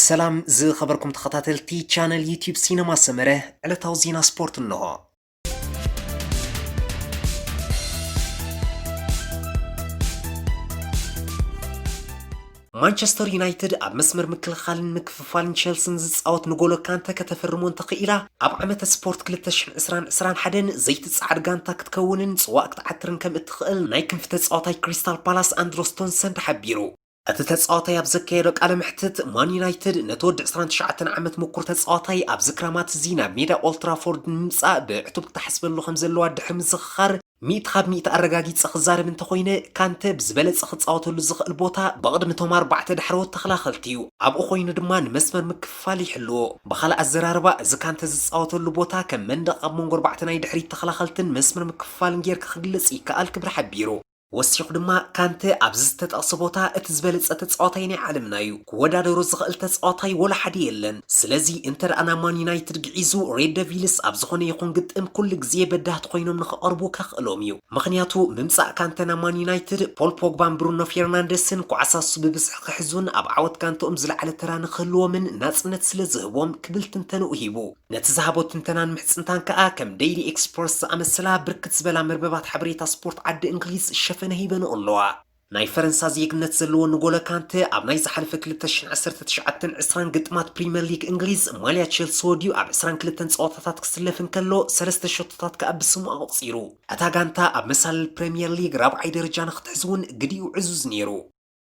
ሰላም ዝኸበርኩም ተኸታተልቲ ቻነል ዩቲዩብ ሲነማ ሰመረ፣ ዕለታዊ ዜና ስፖርት እንሆ። ማንቸስተር ዩናይትድ ኣብ መስመር ምክልኻልን ምክፍፋልን ቸልስን ዝጻወት ንጎሎ ካንተ ከተፈርሞ እንተኽኢላ፣ ኣብ ዓመተ ስፖርት ክልተ ሽሕን ዕስራን ዕስራን ሓደን ዘይትጸዓድ ጋንታ ክትከውንን ጽዋእ ክትዓትርን ከም እትኽእል ናይ ክንፊ ተጻዋታይ ክሪስታል ፓላስ ኣንድሮስ ቶንሰን ተሓቢሩ። እቲ ተጻዋታይ ኣብ ዘካየዶ ቃለ መሕትት፣ ማን ዩናይትድ ነቲ ወዲ ዕስራን ትሽዓተን ዓመት ምኩር ተጻዋታይ ኣብዚ ክራማት እዚ ናብ ሜዳ ኦልትራፎርድ ንምምጻእ ብዕቱብ ክትሓስበሉ ከም ዘለዋ ድሕሪ ምዝኽኻር፣ ሚእቲ ካብ ሚእቲ ኣረጋጊጸ ክዛረብ እንተኾይነ፣ ካንተ ብዝበለጸ ክጻወተሉ ዝኽእል ቦታ ብቕድሚ እቶም ኣርባዕተ ዳሕረዎት ተኸላኸልቲ እዩ። ኣብኡ ኮይኑ ድማ ንመስመር ምክፍፋል ይሕልዎ። ብኻልእ ኣዘራርባ፣ እዚ ካንተ ዝጻወተሉ ቦታ ከም መንደቕ ኣብ መንጎ ኣርባዕተ ናይ ድሕሪት ተኸላኸልትን መስመር ምክፍፋልን ጌርካ ክግለጽ ይከኣል ክብል ሓቢሩ። ወሲኹ ድማ፣ ካንተ ኣብዚ ዝተጠቕሰ ቦታ እቲ ዝበለጸ ተጻዋታይ ናይ ዓለምና እዩ። ክወዳደሮ ዝኽእል ተጻዋታይ ወላ ሓደ የለን። ስለዚ እንተ ደኣ ናብ ማን ዩናይትድ ግዒዙ፣ ሬድ ደቪልስ ኣብ ዝኾነ ይኹን ግጥም ኩሉ ግዜ በዳህቲ ኮይኖም ንኽቐርቡ ከኽእሎም እዩ። ምኽንያቱ፣ ምምጻእ ካንተ ናብ ማን ዩናይትድ፣ ፖል ፖግባን ብሩኖ ፌርናንደስን ኳዕሳሱ ብብዝሒ ክሕዙን ኣብ ዓወት ጋንትኦም ዝለዓለ ተራ ንኽህልዎምን ናጽነት ስለ ዝህቦም ክብል ትንተንኡ ሂቡ። ነቲ ዝሃቦ ትንተናን ምሕጽንታን ከኣ ከም ዴይሊ ኤክስፕረስ ዝኣመሰላ ብርክት ዝበላ መርበባት ሓበሬታ ስፖርት ዓዲ እንግሊዝ ሸፈነ ሂበንኦ ኣለዋ። ናይ ፈረንሳ ዜግነት ዘለዎ ንጎሎ ካንተ ኣብ ናይ ዝሓለፈ ክልተ ሽሕን ዓሰርተ ትሽዓተን ዕስራን ግጥማት ፕሪምየር ሊግ እንግሊዝ ማልያ ቸልሲ ወድዩ ኣብ ዕስራን ክልተን ጸወታታት ክስለፍ እንከሎ ሰለስተ ሸቶታት ከኣ ብስሙ ኣቑጺሩ። እታ ጋንታ ኣብ መሳልል ፕሪምየር ሊግ ራብዓይ ደረጃ ንኽትሕዝ እውን ግዲኡ ዕዙዝ ነይሩ።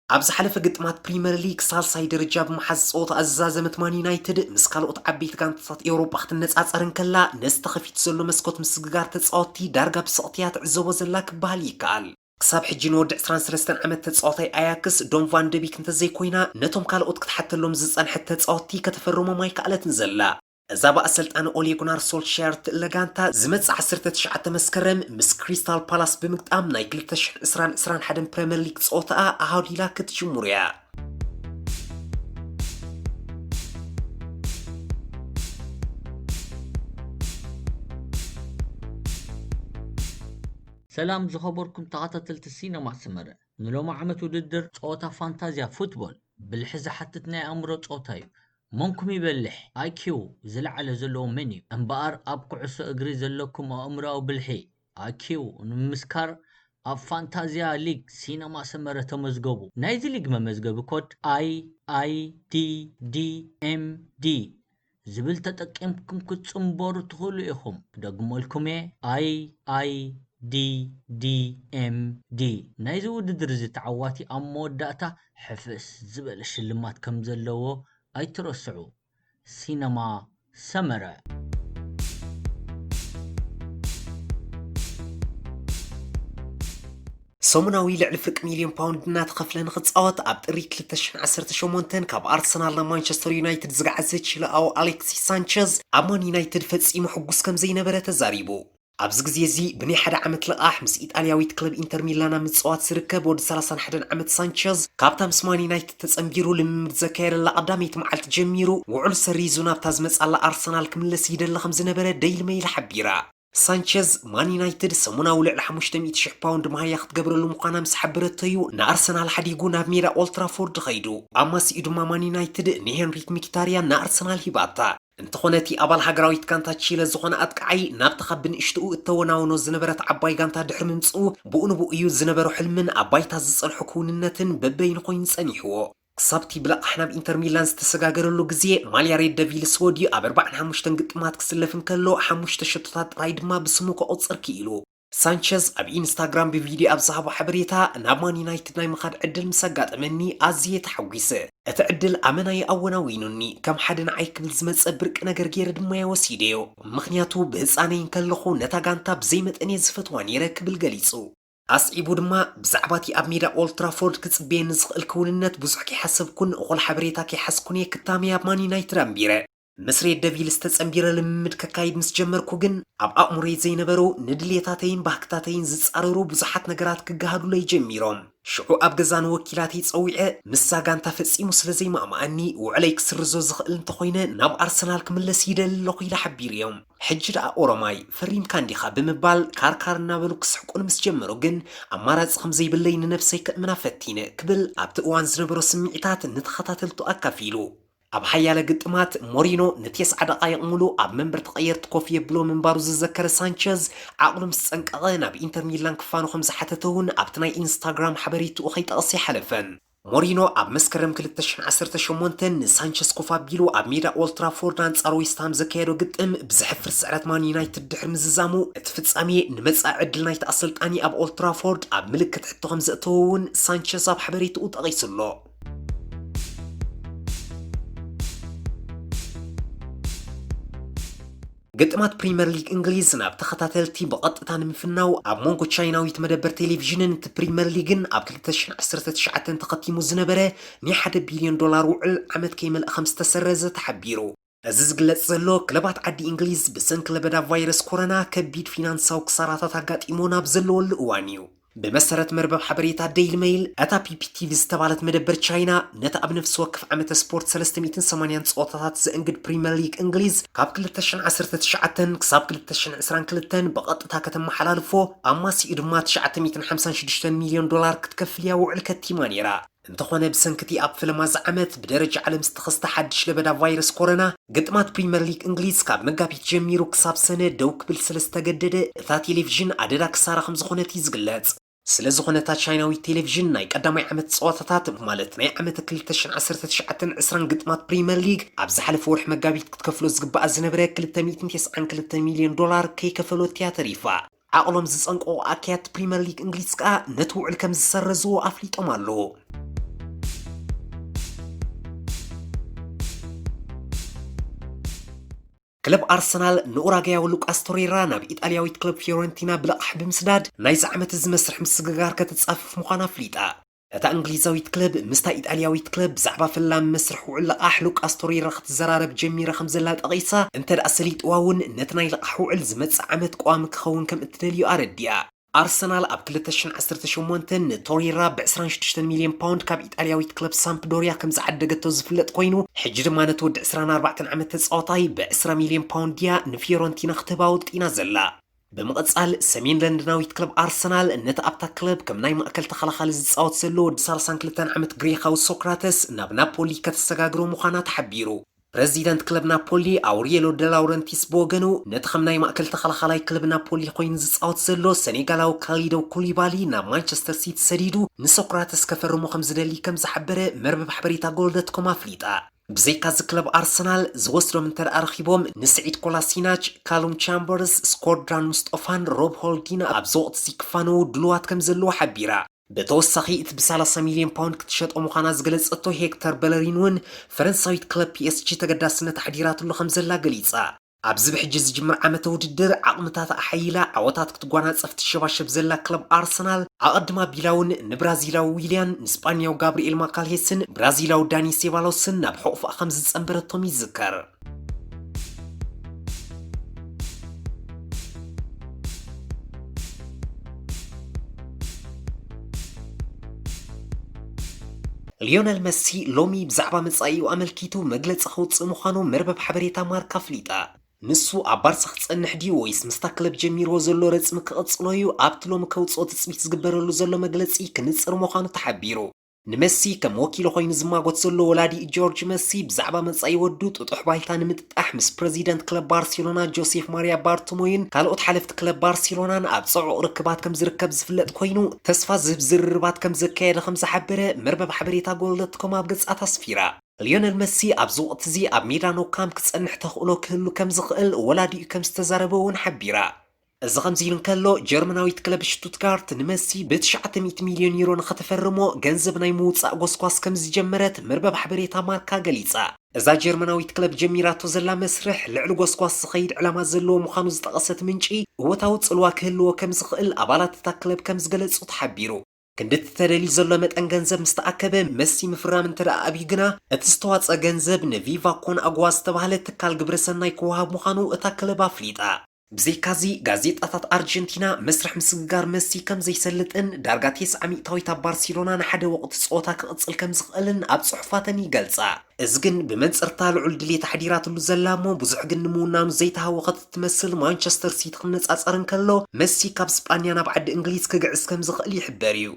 ኣብ ዝሓለፈ ግጥማት ፕሪምየር ሊግ ሳልሳይ ደረጃ ብምሓዝ ጸወታ ዝዛዘመት ማን ዩናይትድ ምስ ካልኦት ዓበይቲ ጋንታታት ኤውሮጳ ክትነጻጸር እንከላ፣ ነዚ ተኸፊቱ ዘሎ መስኮት ምስግጋር ተጻወትቲ ዳርጋ ብስቕቲ እያ ትዕዘቦ ዘላ ክበሃል ይከኣል። ክሳብ ሕጂ ንወዲ ዕስራን ሰለስተን ዓመት ተጻዋታይ ኣያክስ ዶን ቫን ደቢክ እንተዘይኮይና፣ ነቶም ካልኦት ክትሓተሎም ዝጸንሐት ተጻወትቲ ከተፈርሞም ኣይከኣለትን ዘላ። እዛ ብኣሰልጣኒ ኦሌ ጉናር ሶልሻየር ትእለ ጋንታ ዝመጽእ ዓሰርተ ትሽዓተ መስከረም ምስ ክሪስታል ፓላስ ብምግጣም ናይ ክልተ ሽሕን ዕስራን ዕስራን ሓደን ፕሪምየር ሊግ ጸወታኣ ኣሃዲላ ክትጅምሩ እያ። ሰላም ዝኸበርኩም ተኸታተልቲ ሲነማ ሰመረ፣ ንሎሚ ዓመት ውድድር ጸወታ ፋንታዝያ ፉትቦል ብልሒ ዝሓትት ናይ ኣእምሮ ጸወታ እዩ። መንኩም ይበልሕ፣ ኣይኪው ዝለዓለ ዘለዎ መን እዩ? እምበኣር ኣብ ኩዕሶ እግሪ ዘለኩም ኣእምሮኣዊ ብልሒ፣ ኣይኪው፣ ንምምስካር ኣብ ፋንታዝያ ሊግ ሲነማ ሰመረ ተመዝገቡ። ናይዚ ሊግ መመዝገቢ ኮድ ኣይ ኣይ ዲ ዲ ኤም ዲ ዝብል ተጠቂምኩም ክትጽንበሩ ትኽእሉ ኢኹም። ክደግመልኩም እየ፣ ኣይ ኣይ ዲ ዲ ኤም ዲ። ናይዚ ውድድር እዚ ተዓዋቲ ኣብ መወዳእታ ሕፍስ ዝበለ ሽልማት ከም ዘለዎ ኣይትረስዑ። ሲነማ ሰመረ። ሰሙናዊ ልዕሊ ፍርቂ ሚልዮን ፓውንድ እናተኸፍለ ንኽጻወት ኣብ ጥሪ ክልተ ሽሕን ዓሰርተ ሸሞንተን ካብ ኣርሰናል ናብ ማንቸስተር ዩናይትድ ዝገዓዘ ቺለኣዊ ኣሌክሲስ ሳንቸዝ ኣብ ማን ዩናይትድ ፈጺሙ ሕጉስ ከም ዘይነበረ ተዛሪቡ። ኣብዚ ግዜ እዚ ብናይ ሓደ ዓመት ልቓሕ ምስ ኢጣልያዊት ክለብ ኢንተር ሚላን ኣብ ምጽዋት ዝርከብ ወዲ ሰላሳን ሓደን ዓመት ሳንቸዝ፣ ካብታ ምስ ማን ዩናይትድ ተጸንቢሩ ልምምድ ዘካየደላ ቀዳመይቲ መዓልቲ ጀሚሩ ውዕሉ ሰሪዙ ናብታ ዝመጻላ ኣርሰናል ክምለስ ይደሊ ከም ዝነበረ ደይሊ ሜይል ሓቢራ። ሳንቸዝ ማን ዩናይትድ ሰሙናዊ ልዕሊ ሓሙሽተ ሚእቲ ሽሕ ፓውንድ መሃያ ክትገብረሉ ምዃና ምስ ሓበረቶ እዩ ንኣርሰናል ሓዲጉ ናብ ሜዳ ኦልትራፎርድ ኸይዱ። ኣማሲኡ ድማ ማን ዩናይትድ ንሄንሪክ ሚኪታርያን ንኣርሰናል ሂባታ። እንተኾነ እቲ ኣባል ሃገራዊት ጋንታ ቺለ ዝኾነ ኣጥቃዓይ ናብታ ካብ ብንእሽትኡ እተወናውኖ ዝነበረት ዓባይ ጋንታ ድሕሪ ምምጽኡ ብኡ ንብኡ እዩ ዝነበሮ ሕልምን ኣብ ባይታ ዝጸንሖ ክውንነትን በበይኑ ኮይኑ ጸኒሕዎ። ክሳብቲ ብልቓሕ ናብ ኢንተር ሚላን ዝተሰጋገረሉ ግዜ ማልያ ሬድ ደቪልስ ወድዩ ኣብ ኣርባዓን ሓሙሽተን ግጥማት ክስለፍ እንከሎ ሓሙሽተ ሸቶታት ጥራይ ድማ ብስሙ ከቑጽር ክኢሉ። ሳንቸዝ ኣብ ኢንስታግራም ብቪድዮ ኣብ ዝሃቦ ሓበሬታ ናብ ማን ዩናይትድ ናይ ምኻድ ዕድል ምስ ኣጋጠመኒ ኣዝየ ተሓጒሰ። እቲ ዕድል ኣመና እዩ ኣወናዊኑኒ። ከም ሓደ ንዓይ ክብል ዝመጸ ብርቂ ነገር ገይረ ድማ እየ ወሲደዮ። ምኽንያቱ ብህጻነይ እንከለኹ ነታ ጋንታ ብዘይ መጠን እየ ዝፈትዋ ነይረ ክብል ገሊጹ። ኣስዒቡ ድማ ብዛዕባ እቲ ኣብ ሜዳ ኦልትራፎርድ ክጽበየኒ ዝኽእል ክውንነት ብዙሕ ከይሓሰብኩን እኹል ሓበሬታ ከይሓዝኩን እየ ክታመይ ኣብ ማን ዩናይትድ ኣንቢረ። ምስ ሬድ ደቪልስ ተጸንቢረ ልምምድ ከካይድ ምስ ጀመርኩ ግን ኣብ ኣእምሮይ ዘይነበሩ ንድሌታተይን ባህግታተይን ዝጻረሩ ብዙሓት ነገራት ክገሃዱለይ ጀሚሮም። ሽዑ ኣብ ገዛ ንወኪላተይ ጸዊዐ ምስዛ ጋንታ ፈጺሙ ስለ ዘይማእማኣኒ ውዕለይ ክስርዞ ዝኽእል እንተኾይነ ናብ ኣርሰናል ክምለስ ይደሊ ኣለኹ ኢለ ሓቢረዮም። ሕጂ ደኣ ኦሮማይ ፈሪምካ እንዲኻ ብምባል ካርካር እናበሉ ክስሕቁኒ ምስ ጀመሩ ግን ኣማራጺ ከም ዘይብለይ ንነብሰይ ከእምና ፈቲነ ክብል ኣብቲ እዋን ዝነበሮ ስምዒታት ንተኸታተልቱ ኣካፊሉ። ኣብ ሓያለ ግጥማት ሞሪኖ ንቴስዓ ደቓይቕ ሙሉእ ኣብ መንበር ተቐየርቲ ኮፍ የብሎ ምንባሩ ዝዘከረ ሳንቸዝ፣ ዓቕሉ ምስ ጸንቀቐ ናብ ኢንተር ሚላን ክፋኖ ከም ዝሓተተ እውን ኣብቲ ናይ ኢንስታግራም ሓበሬትኡ ከይጠቐሰ ኣይሓለፈን። ሞሪኖ ኣብ መስከረም ክልተ ሽሕን ዓሰርተ ሸሞንተን ንሳንቸዝ ኮፍ ኣቢሉ ኣብ ሜዳ ኦልትራፎርድ ኣንጻር ዌስትሃም ዘካየዶ ግጥም ብዘሕፍር ስዕረት ማን ዩናይትድ ድሕሪ ምዝዛሙ፣ እቲ ፍጻሜ ንመጻኢ ዕድል ናይቲ ኣሰልጣኒ ኣብ ኦልትራፎርድ ኣብ ምልክት ሕቶ ከም ዘእተዎ እውን ሳንቸዝ ኣብ ሓበሬትኡ ጠቒሱ ኣሎ። ግጥማት ፕሪምየር ሊግ እንግሊዝ ናብ ተኸታተልቲ ብቐጥታ ንምፍናው፣ ኣብ መንጎ ቻይናዊት መደበር ቴሌቪዥንን እቲ ፕሪምየር ሊግን ኣብ ክልተ ሽሕን ዓሰርተ ትሽዓተን ተኸቲሙ ዝነበረ ናይ ሓደ ቢልዮን ዶላር ውዕል ዓመት ከይመልኣ ከም ዝተሰረዘ ተሓቢሩ። እዚ ዝግለጽ ዘሎ፣ ክለባት ዓዲ እንግሊዝ ብሰንኪ ለበዳ ቫይረስ ኮሮና ከቢድ ፊናንሳዊ ክሳራታት ኣጋጢሞ ናብ ዘለወሉ እዋን እዩ። ብመሰረት መርበብ ሓበሬታ ዴይሊ ሜይል፣ እታ ፒ ፒ ቲ ቪ ዝተባህለት መደበር ቻይና፣ ነቲ ኣብ ነፍሲ ወከፍ ዓመተ ስፖርት ሰለስተ ሚእትን ሰማንያን ጸወታታት ዘእንግድ ፕሪምየር ሊግ እንግሊዝ፣ ካብ ክልተ ሽሕን ዓሰርተ ትሽዓተን ክሳብ ክልተ ሽሕን ዕስራን ክልተን ብቐጥታ ከተመሓላልፎ፣ ኣማሲኡ ድማ ትሽዓተ ሚእትን ሓምሳን ሽዱሽተን ሚልዮን ዶላር ክትከፍል እያ ውዕል ከቲማ ነይራ። እንተኾነ፣ ብሰንኪ እቲ ኣብ ፈለማ እዚ ዓመት ብደረጃ ዓለም ዝተኸስተ ሓድሽ ለበዳ ቫይረስ ኮሮና፣ ግጥማት ፕሪምየር ሊግ እንግሊዝ ካብ መጋቢት ጀሚሩ ክሳብ ሰነ ደው ክብል ስለ ዝተገደደ፣ እታ ቴሌቪዥን ኣደዳ ክሳራ ከም ዝኾነት እዩ ዝግለጽ። ስለ ዝኾነ፣ እታ ቻይናዊት ቴሌቪዥን ናይ ቀዳማይ ዓመት ጸዋታታት፣ ማለት ናይ ዓመተ ክልተ ሽሕን ዓሰርተ ትሽዓተን ዕስራን ግጥማት ፕሪምየር ሊግ፣ ኣብ ዝሓለፈ ወርሒ መጋቢት ክትከፍሎ ዝግባኣ ዝነበረ ክልተ ሚእትን ተስዓን ክልተን ሚልዮን ዶላር ከይከፈሎት እያ ተሪፋ። ዓቕሎም ዝጸንቀቑ ኣካያት ፕሪምየር ሊግ እንግሊዝ ከኣ ነቲ ውዕል ከም ዝሰረዝዎ ኣፍሊጦም ኣለዉ። ክለብ ኣርሰናል ንኡራጋያዊ ሉቃስ ቶሬራ ናብ ኢጣልያዊት ክለብ ፊዮረንቲና ብልቓሕ ብምስዳድ፣ ናይዚ ዓመት እዚ መስርሕ ምስግጋር ከተጻፍፍ ምዃና ኣፍሊጣ። እታ እንግሊዛዊት ክለብ ምስታ ኢጣልያዊት ክለብ ብዛዕባ ፈላሚ መስርሕ ውዕል ልቓሕ ሉቃስ ቶሬራ ክትዘራረብ ጀሚራ ከም ዘላ ጠቒሳ፣ እንተ ደኣ ሰሊጥዋ እውን ነቲ ናይ ልቓሕ ውዕል ዝመጽእ ዓመት ቀዋሚ ክኸውን ከም እትደልዮ ኣረዲኣ። ኣርሰናል ኣብ ክልተ ሽሕን ዓሰርተ ሸሞንተን ንቶሬራ ብዕስራን ሽዱሽተን ሚልዮን ፓውንድ ካብ ኢጣልያዊት ክለብ ሳምፕዶርያ ከም ዝዓደገቶ ዝፍለጥ ኮይኑ፣ ሕጂ ድማ ነቲ ወዲ ዕስራን ኣርባዕተን ዓመት ተጻዋታይ ብዕስራ ሚልዮን ፓውንድ እያ ንፊዮረንቲና ክትህባ ወጢና ዘላ። ብምቕጻል፣ ሰሜን ለንደናዊት ክለብ ኣርሰናል ነቲ ኣብታ ክለብ ከም ናይ ማእከል ተኸላኻሊ ዝጻወት ዘሎ ወዲ ሰላሳን ክልተን ዓመት ግሪኻዊ ሶክራተስ ናብ ናፖሊ ከተሰጋግሮ ምዃና ተሓቢሩ። ፕረዚደንት ክለብ ናፖሊ ኣውሪየሎ ደ ላውረንቲስ ብወገኑ፣ ነቲ ከም ናይ ማእከል ተኸላኻላይ ክለብ ናፖሊ ኮይኑ ዝጻወት ዘሎ ሰኔጋላዊ ካሊዶ ኩሊባሊ ናብ ማንቸስተር ሲቲ ሰዲዱ ንሶክራተስ ከፈርሞ ከም ዝደሊ ከም ዝሓበረ መርበብ ሓበሬታ ጎል ዶት ኮም ኣፍሊጣ። ብዘይካዚ፣ ክለብ ኣርሰናል ዝወስዶም እንተ ደኣ ረኺቦም፣ ንስዒድ ኮላሲናች፣ ካሉም ቻምበርስ፣ ስኮድራን ሙስጦፋን ሮብ ሆልዲን ኣብዚ ወቕቲ እዚ ክፋነዉ ድሉዋት ከም ዘለዉ ሓቢራ። ብተወሳኺ፣ እቲ ብሰላሳ ሚልዮን ፓውንድ ክትሸጦ ምዃና ዝገለጸቶ ሄክተር በለሪን እውን፣ ፈረንሳዊት ክለብ ፒ ኤስ ጂ ተገዳስነት ኣሕዲራትሉ ከም ዘላ ገሊጻ። ኣብዚ ብሕጂ ዝጅምር ዓመተ ውድድር ዓቕምታታ ኣሓይላ ዓወታት ክትጓናጸፍ ትሸባሸብ ዘላ ክለብ ኣርሰናል፣ ኣቐድም ኣቢላ እውን ንብራዚላዊ ዊልያን፣ ንስጳንያዊ ጋብሪኤል ማካልሄስን ብራዚላዊ ዳኒ ሴባሎስን ናብ ሕቑፋ ከም ዝጸንበረቶም ይዝከር። ሊዮነል መሲ ሎሚ ብዛዕባ መጻኢኡ ኣመልኪቱ መግለጺ ከውጽእ ምዃኑ መርበብ ሓበሬታ ማርካ ኣፍሊጣ። ንሱ ኣብ ባርሳ ክጸንሕ ድዩ ወይስ ምስታ ክለብ ጀሚርዎ ዘሎ ረጽሚ ክቕጽሎ እዩ ኣብቲ ሎሚ ከውጽኦ ትጽቢት ዝግበረሉ ዘሎ መግለጺ ክንጽር ምዃኑ ተሓቢሩ። ንመሲ ከም ወኪሉ ኮይኑ ዝማጎት ዘሎ ወላዲኡ ጆርጅ መሲ፣ ብዛዕባ መጻኢ ወዱ ጥጡሕ ባይታ ንምጥጣሕ ምስ ፕረዚደንት ክለብ ባርሴሎና ጆሴፍ ማርያ ባርቶሞዩን ካልኦት ሓለፍቲ ክለብ ባርሴሎናን ኣብ ጽዑቕ ርክባት ከም ዝርከብ ዝፍለጥ ኮይኑ፣ ተስፋ ዝህብ ዝርርባት ከም ዘካየደ ከም ዝሓበረ መርበብ ሓበሬታ ጎል ዶት ኮም ኣብ ገጻት ኣስፊራ። ሊዮነል መሲ ኣብዚ ወቕቲ እዚ ኣብ ሜዳ ኖው ካምፕ ክጸንሕ ተኽእሎ ክህሉ ከም ዝኽእል ወላዲኡ ከም ዝተዛረበ እውን ሓቢራ። እዚ ከምዚ ኢሉ እንከሎ፣ ጀርመናዊት ክለብ ሽቱትጋርት ንመሲ ብትሽዓተ ሚእቲ ሚልዮን ዩሮ ንኸተፈርሞ ገንዘብ ናይ ምውጻእ ጎስጓስ ከም ዝጀመረት መርበብ ሓበሬታ ማርካ ገሊጻ። እዛ ጀርመናዊት ክለብ ጀሚራቶ ዘላ መስርሕ ልዕሊ ጎስጓስ ዝኸይድ ዕላማ ዘለዎ ምዃኑ ዝጠቐሰት ምንጪ፣ እወታዊ ጽልዋ ክህልዎ ከም ዝኽእል ኣባላት እታ ክለብ ከም ዝገለጹ ተሓቢሩ። ክንድቲ ተደልዩ ዘሎ መጠን ገንዘብ ምስ ተኣከበ፣ መሲ ምፍራም እንተ ደኣ ኣብዩ ግና፣ እቲ ዝተዋጽአ ገንዘብ ንቪቫ ኮን ኣጉዋ ዝተባህለ ትካል ግብረ ሰናይ ክወሃብ ምዃኑ እታ ክለብ ኣፍሊጣ። ብዘይካዚ፣ ጋዜጣታት ኣርጀንቲና መስርሕ ምስግጋር መሲ ከም ዘይሰልጥን፣ ዳርጋ ተስዓ ሚእታዊት ኣብ ባርሴሎና ንሓደ ወቕቲ ጸወታ ክቕጽል ከም ዝኽእልን ኣብ ጽሑፋተን ይገልጻ። እዚ ግን ብመንጽርታ ልዑል ድሌት ኣሕዲራትሉ ዘላ እሞ ብዙሕ ግን ንምውናኑ ዘይተሃወኸት እትመስል ማንቸስተር ሲቲ ክነጻጸር እንከሎ፣ መሲ ካብ ስጳንያ ናብ ዓዲ እንግሊዝ ክግዕዝ ከም ዝኽእል ይሕበር እዩ።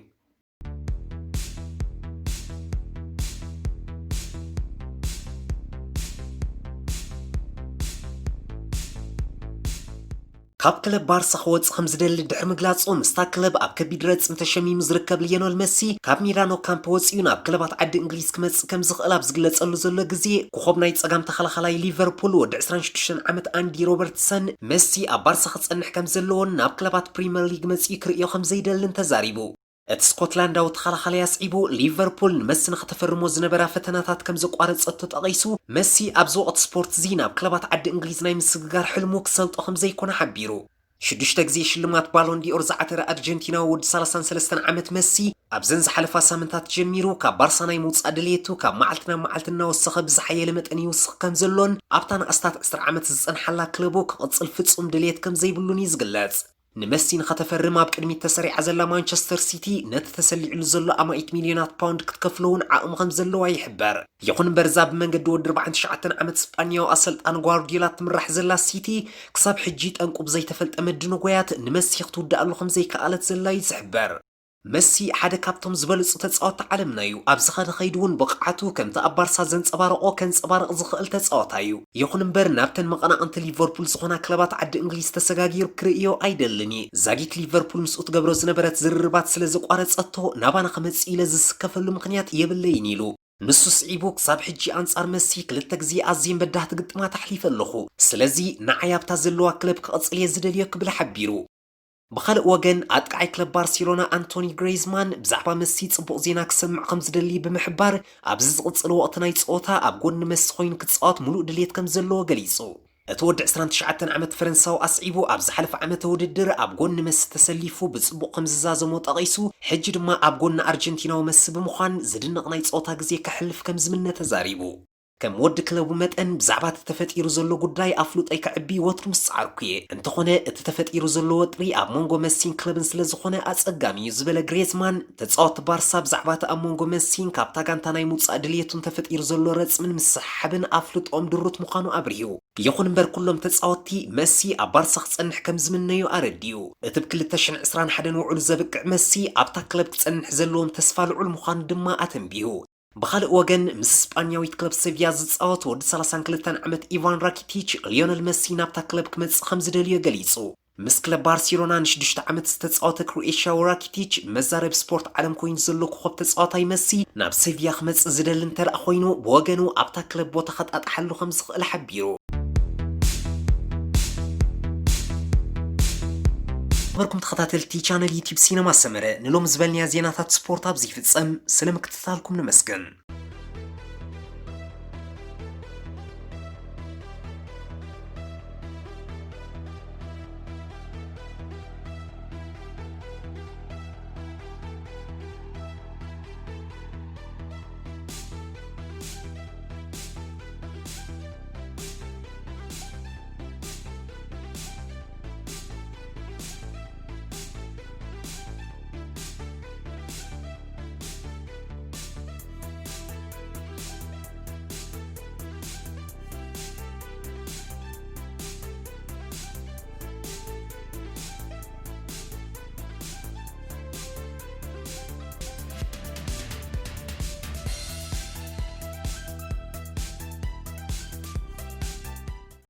ካብ ክለብ ባርሳ ክወጽእ ከም ዝደሊ ድሕሪ ምግላጹ፣ ምስታ ክለብ ኣብ ከቢድ ረጽሚ ተሸሚሙ ዝርከብ ሊዮነል መሲ፣ ካብ ሜዳ ኖ ካምፕ ወጺኡ ናብ ክለባት ዓዲ እንግሊዝ ክመጽእ ከም ዝኽእል ኣብ ዝግለጸሉ ዘሎ ግዜ፣ ኮኾብ ናይ ጸጋም ተኸላኻላይ ሊቨርፑል ወዲ ዕስራን ሽዱሽተን ዓመት ኣንዲ ሮበርትሰን፣ መሲ ኣብ ባርሳ ክጸንሕ ከም ዘለዎን ናብ ክለባት ፕሪምየር ሊግ መጺኡ ክርእዮ ከም ዘይደልን ተዛሪቡ። እቲ ስኮትላንዳዊ ተኸላኻላይ ኣስዒቡ፣ ሊቨርፑል ንመሲ ንኽተፈርሞ ዝነበራ ፈተናታት ከም ዘቋረጸቶ ጠቒሱ፣ መሲ ኣብዚ ወቕቲ ስፖርት እዚ ናብ ክለባት ዓዲ እንግሊዝ ናይ ምስግጋር ሕልሙ ክሰልጦ ከም ዘይኮነ ሓቢሩ። ሽዱሽተ ግዜ ሽልማት ባሎን ዲኦር ዝዓተረ ኣርጀንቲናዊ ወዲ ሰላሳን ሰለስተን ዓመት መሲ፣ ኣብዘን ዝሓለፋ ሳምንታት ጀሚሩ ካብ ባርሳ ናይ ምውጻእ ድልየቱ ካብ መዓልቲ ናብ መዓልቲ እናወሰኸ ብዝሓየለ መጠን ይውስኽ ከም ዘሎን ኣብታ ንኣስታት ዕስራ ዓመት ዝጸንሓላ ክለቡ ክቕጽል ፍጹም ድልየት ከም ዘይብሉን እዩ ዝግለጽ። ንመሲ ንኸተፈርም ኣብ ቅድሚት ተሰሪዓ ዘላ ማንቸስተር ሲቲ፣ ነቲ ተሰሊዕሉ ዘሎ ኣማኢት ሚልዮናት ፓውንድ ክትከፍሎ እውን ዓቕሚ ከም ዘለዋ ይሕበር። ይኹን እምበር፣ እዛ ብመንገዲ ወዲ ኣርባዓን ትሽዓተን ዓመት ስጳኛዊ ኣሰልጣኒ ጓርዲዮላ ትምራሕ ዘላ ሲቲ፣ ክሳብ ሕጂ ጠንቁ ብዘይተፈልጠ መድንጎያት ንመሲ ክትውድኣሉ ከም ዘይከኣለት ዘላ እዩ ዝሕበር። መሲ ሓደ ካብቶም ዝበለጹ ተጻወትቲ ዓለምና እዩ። ኣብ ዝኸደ ከይዱ እውን ብቕዓቱ ከምቲ ኣብ ባርሳ ዘንጸባረቖ ከንጸባርቕ ዝኽእል ተጻዋታይ እዩ። ይኹን እምበር፣ ናብተን መቐናቕንቲ ሊቨርፑል ዝኾና ክለባት ዓዲ እንግሊዝ ተሰጋጊሩ ክርእዮ ኣይደልን እዩ። ዛጊት ሊቨርፑል ምስኡ ትገብሮ ዝነበረት ዝርርባት ስለ ዘቋረጸቶ፣ ናባና ክመጽእ ኢለ ዝስከፈሉ ምኽንያት የብለይን ኢሉ። ንሱ ስዒቡ፣ ክሳብ ሕጂ ኣንጻር መሲ ክልተ ግዜ ኣዝየን በዳህቲ ግጥማት ኣሕሊፈ ኣለኹ። ስለዚ ንዓይ ኣብታ ዘለዋ ክለብ ክቕጽል እየ ዝደልዮ ክብል ሓቢሩ። ብኻልእ ወገን፣ ኣጥቃዓይ ክለብ ባርሴሎና ኣንቶኒ ግሬዝማን ብዛዕባ መሲ ጽቡቕ ዜና ክሰምዕ ከም ዝደሊ ብምሕባር፣ ኣብዚ ዝቕጽል ወቕቲ ናይ ጸወታ ኣብ ጎኒ መሲ ኮይኑ ክጻወት ምሉእ ድልየት ከም ዘለዎ ገሊጹ። እቲ ወዲ ዕስራን ትሽዓተን ዓመት ፈረንሳዊ ኣስዒቡ፣ ኣብ ዝሓለፈ ዓመተ ውድድር ኣብ ጎኒ መሲ ተሰሊፉ ብጽቡቕ ከም ዝዛዘሞ ጠቒሱ፣ ሕጂ ድማ ኣብ ጎኒ ኣርጀንቲናዊ መሲ ብምዃን ዝድነቕ ናይ ጸወታ ግዜ ከሕልፍ ከም ዝምነ ተዛሪቡ። ከም ወዲ ክለቡ መጠን፣ ብዛዕባ እቲ ተፈጢሩ ዘሎ ጉዳይ ኣፍልጦይ ከዕቢ ወትሩ ምስ ጸዓርኩ እየ። እንተኾነ፣ እቲ ተፈጢሩ ዘሎ ወጥሪ ኣብ መንጎ መሲን ክለብን ስለ ዝኾነ ኣጸጋሚ እዩ ዝበለ ግሬዝማን፣ ተጻወትቲ ባርሳ ብዛዕባ እቲ ኣብ መንጎ መሲን ካብታ ጋንታ ናይ ምውጻእ ድልየቱን ተፈጢሩ ዘሎ ረጽምን ምስሕሓብን ኣፍልጦኦም ድሩት ምዃኑ ኣብሪሁ። ይኹን እምበር፣ ኩሎም ተጻወትቲ መሲ ኣብ ባርሳ ክጸንሕ ከም ዝምነዩ ኣረዲኡ። እቲ ብ ክልተ ሽሕን ዕስራን ሓደን ውዕሉ ዘብቅዕ መሲ ኣብታ ክለብ ክጸንሕ ዘለዎም ተስፋ ልዑል ምዃኑ ድማ ኣተንቢሁ። ብኻልእ ወገን፣ ምስ ስጳኛዊት ክለብ ሰቪያ ዝጻወት ወዲ ሰላሳን ክልተን ዓመት ኢቫን ራኪቲች፣ ሊዮነል መሲ ናብታ ክለብ ክመጽእ ከም ዝደልዮ ገሊጹ። ምስ ክለብ ባርሴሎና ንሽዱሽተ ዓመት ዝተጻወተ ክሮኤሽያዊ ራኪቲች፣ መዛረቢ ስፖርት ዓለም ኮይኑ ዘሎ ኮኸብ ተጻዋታይ መሲ ናብ ሰቪያ ክመጽእ ዝደሊ እንተ ደኣ ኮይኑ፣ ብወገኑ ኣብታ ክለብ ቦታ ከጣጥሓሉ ከም ዝኽእል ሓቢሩ። ነበርኩም ተኸታተልቲ ቻነል ዩቲዩብ ሲነማ ሰመረ፣ ንሎም ዝበልናያ ዜናታት ስፖርት ኣብዚ ይፍጸም። ስለ ምክትታልኩም ነመስግን።